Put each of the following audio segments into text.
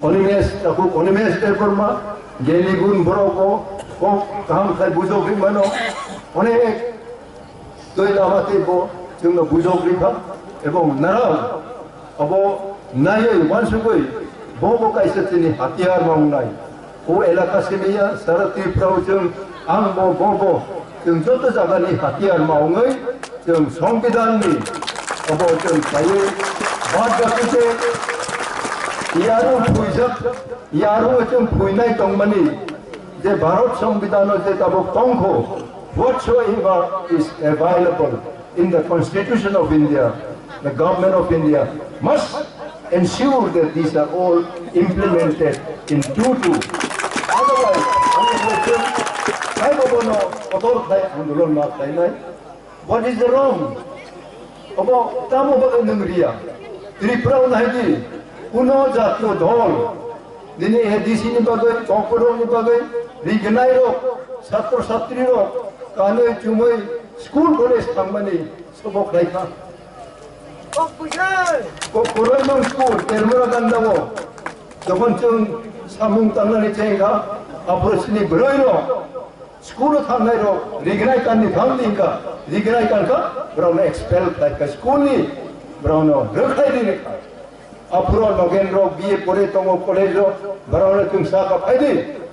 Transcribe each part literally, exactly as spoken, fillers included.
Onimes, takhuk Onimes Debbarma, Geni Gun borok o kok kaham khai bujok ri mano, onek twi lama tei bo chwngno bujok ri kha, ebong narao abo naiwi wansugwi bo bo kaisa chini hatiyar ma wngnai. O elaka simiya sara Tripura o chwng ang bo bo bo chwng joto jagani hatiyar ma wngwi chwng Songbidanni abo chwng khlaiwi bad baki je yaru phuijak, yaru chwng phuinai tongmani je Bharat Songbidan o je tabuk tongkho, whatsoever is available in the Constitution of India, the Government of India must ensure that these are all implemented in tutu. Otherwise, kaibo bono kotor khai andolon ma khlainai. What is the wrong? Obo tamo bagwi nwng riya? Tripura o nai di, kuno jatiyo dol nini A D C ni bagwi, kokborok ni bagwi, rignai rok, satro satri rok, kanwi chumwi school college thangmani sobo khlai kha. Kokborok nung school, Termura ganda o, jokhon chwng samung tangnani chengkha, aphuru chini bwrwi rok, school o thangnai rok rignai kanni thang di wngkha, rignai kankha, borokno expel khlai kha, school ni borokno rwkhlai ri rwkha. Aphuru Nogen rok B A pore tongo, college rok, borokno chwng sakha, phai di,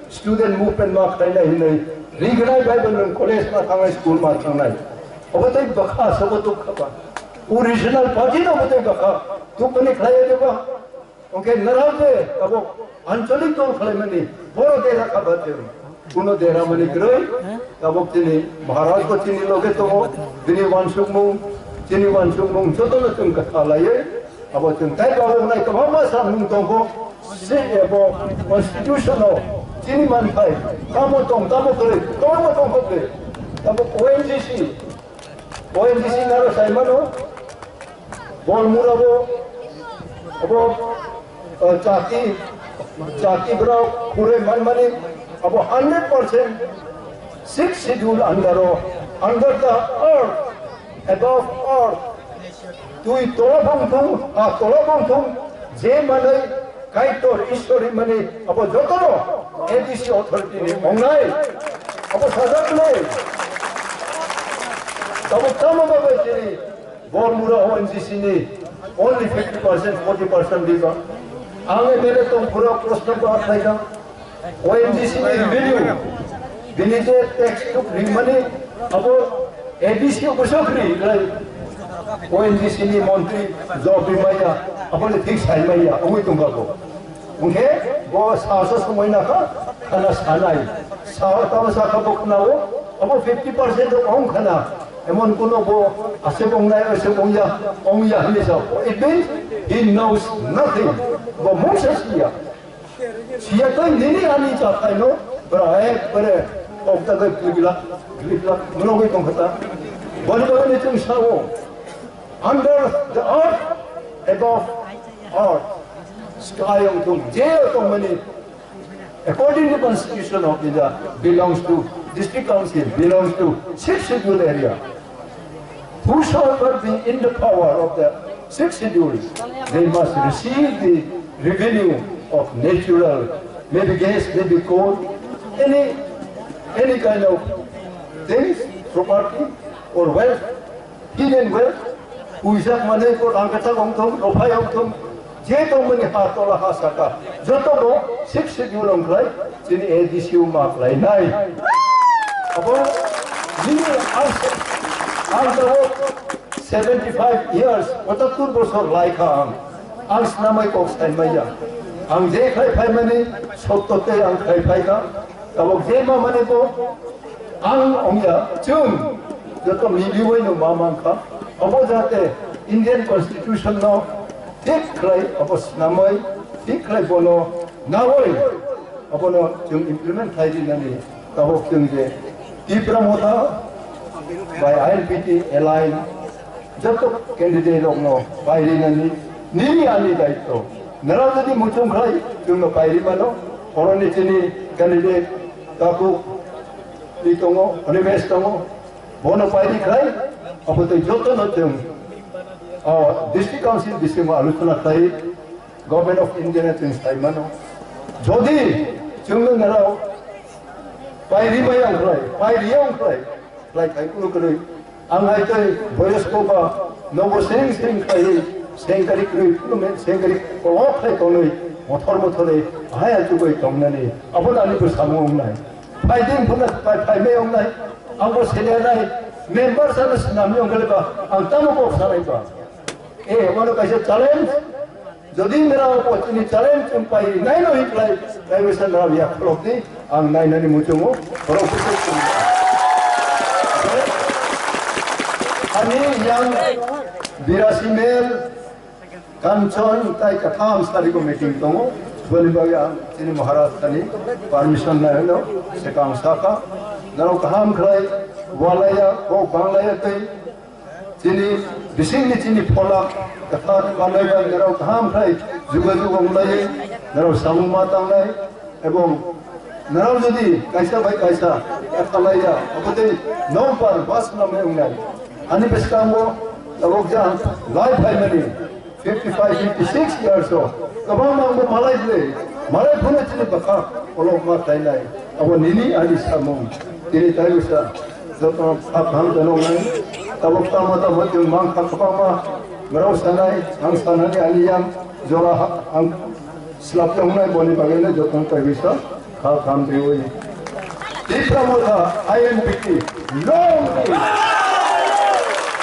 student movement ma khlainai hinwi, rignai bai bo nwng college ma thangnai, school ma thangnai. Obo tei bwkha sobo tuk kha ba. Original party no bo tei bwkha tukmani khlai ya de ba. Hwnkhe nwrang je tabuk anchalik dol khlaimani boro dera kha ba chwng. Kuno dera mani kwrwi, tabuk chini Maharaj bo chini loge tongo, bini wansukmung, chini wansukmung jotono chwng kwtha laiwi, abo chwng tai tabuk nai kwbangma samung tongkho, se abo constitution o chini manthai tamo tong, tamo kwrwi, kwbangma tongkho kwrwi. Tabuk O N G C, O N G C naro saimano, Bormura bo, abo, uh, chati, chati borok khurui manmani, abo hundred percent Sixth Schedule under o, under the earth, above earth, twi tola bongthung, ha tola bongthung, je manwi Kaitor Ishwar rimani abo jotono A D C authority ni wngnai. Abo sajak nai. Abo tamo bagwi chini Bormura O N G C ni only fifty percent, forty percent riba. Ang M L A tong phura proshno ba khlaikha. O N G C ni revenue, bini je tax tuk rimani abo A D C o bwswk ri lai O N G C ni montri job rimaya, abo le thik saimaya, wngwi tongkha bo. Hwnkhe bo saso swngwi nakha, khana sanai. Sao tamo sakha bo khnao, abo fifty percent rok ong khana. Emon kuno bo aswk ongnai, aswk ongya, ongya hinwi sao. It means he knows nothing. Bo mungsa siya. Siya tei nini ani chathaino bwra ekbare kokdagwi gliglak, gliglak mwnogwi tongkha ta. Boni bagwino chwng sao, under the earth, above earth, sky wng thung, je tongmani, according to Constitution of India, belongs to, District Council belongs to Sixth Schedule area. Whosoever be in the power of the Sixth Schedule, they must receive the revenue of natural, maybe gas, maybe coal, any, any kind of things, property or wealth, hidden wealth, puisa manwi ko rang kacha ongthung, rophai ongthung, je tongmani ha tola ha saka, joto bo Sixth Schedule wng khlai, chini A D C o ma khlai nai. Abo nini ang, ang tabuk seventy five years, pochottor bosor lai kha ang. Ang snamai kok sai maya. Ang je khai phai mani sotto tei ang khai phai kha. Tabuk je ma mani bo ang ongya, chwng joto miliwino ma mankha. Abo jate Indian Constitution no thik khlai abo snamwi, thik khlai bono nawi abono chwng implement khlai rinani tabuk chwng je Tipra Motha bai I N P T align joto candidate rokno pai rinani nini ani daitto. Nara jodi muchung khlai chwngno pai rimano, oroni chini candidate takhuk ni tongo, Animesh tongo, bono pairi khlai, abo tei jotono chwng, o, District Council bisingo aluchona khlai, Government of India no chwng sai mano. Jodi chwngno nirao pai ri maya wng khlai, pai riya wng khlai, khlai khai kunu kwrwi. Ang hai tei boyosko ba nobo seng seng khlaiwi seng kari kwrwi, kunu seng kari kok khlai tonwi mothor mothorwi hai achugwi tongnani abo nani bo samung wngnai. Phai din phano phai, phai maya wngnai. Ang bo senior nai member sano swnamwi wng khlai ba ang tamo kok sanai ba. Eh, omo kaisa challenge. Jodi nirao bo chini challenge chwng pai nai no hiklai, nai wisa nirao ya kholok di, ang nai nani muchungo, borok bwswk chwng. Ani yang birasi mel, Kanchon tai katham sari ko meeting tongo, boni bagwi ang chini Maharaj thani permission nai hwno, sekang saka, nirao kaham khlai, walaya, kok banglaya tei, Chini bisingni chini phola kwthar manwi bai norok kaham khlai jugo jugo wng lai, norok samung ma tang lai, ebong norok jodi kaisa bai kaisa khalai ya, abo tei nokbar bas namai wng lai. Ani bwskango tabuk jang lai phaimani fifty five, fifty six years o kwbangma wngbo malai le, malai phano chini bwkha kolok ma khlai lai. Abo nini ani samung, tini tai wngsa. Joto kha kaham tongo nai. Tabuk tamo tamo chwng mang kha kwbangma borok sanai, ang sanani ani yang jora ha-, ang slap tongnai boni bagwi no joto no taiwi sa kha kaham twiwi. Tipra Motha I N P T long live!